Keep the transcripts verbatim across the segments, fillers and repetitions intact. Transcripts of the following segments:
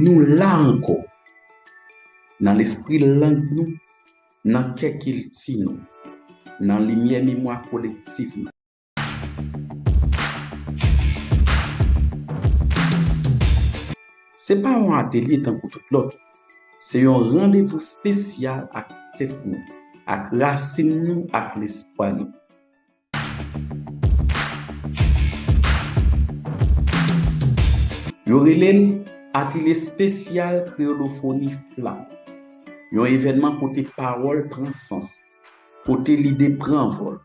Nou la ankò, nan lespri lang nou, nan kè kilti nou, nan limyè memwa kolektif nou. Se pa yon atelye tankou tout lòt, se yon randevou espesyal ak tèt nou, ak rasin nou, ak lespwa nou. Yo rele l Atelye Espesyal Kreyolofoni FLA, yon evènman kote pawòl pran sans, kote lide pran vòl.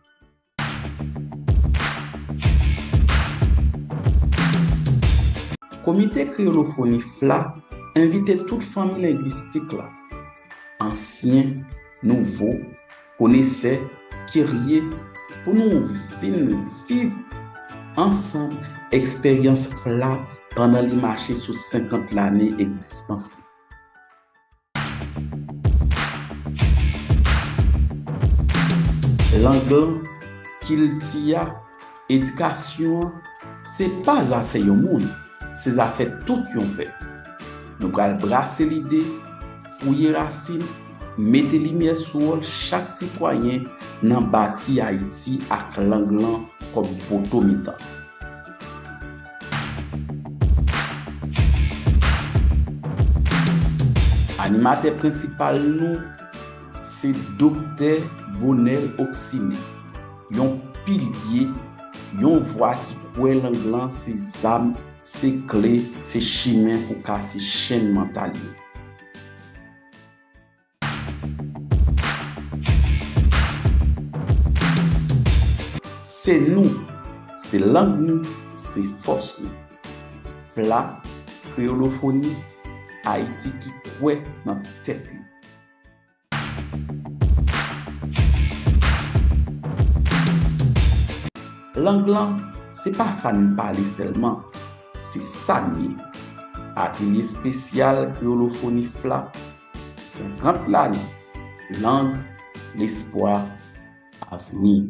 Komite Kreyolofoni FLA envite tout fanmi lengwistik la, ansyen, nouvo, konesè, kirye, pou nou vin viv ansanm eksperyans FLA pandan li mache sou senkant lane egzistans li. Lang lan, kilti a, edikasyon an, se pa zafè yon moun, se zafè tout yon pèp. Nou pral brase lide, fouye rasin, mete limyè sou wòl chak sitwayen nan bati Ayiti ak lang lan kòm poto mitan. Animatè prensipal nou se Doktè Bonel Oxine, yon pilye, yon vwa ki kwè lang lan se zam, se kle, se chimen pou kase chenn mantal yo. Se nou, se lang nou, se fòs nou. FLA, Kreyolofoni, Ayiti ki kwè nan tèt li. Lang lan, se pa sa n pale sèlman, se sa n ye. Atelye espesyal Kreyolofoni FLA, senkant lane, lang, lespwa, avni.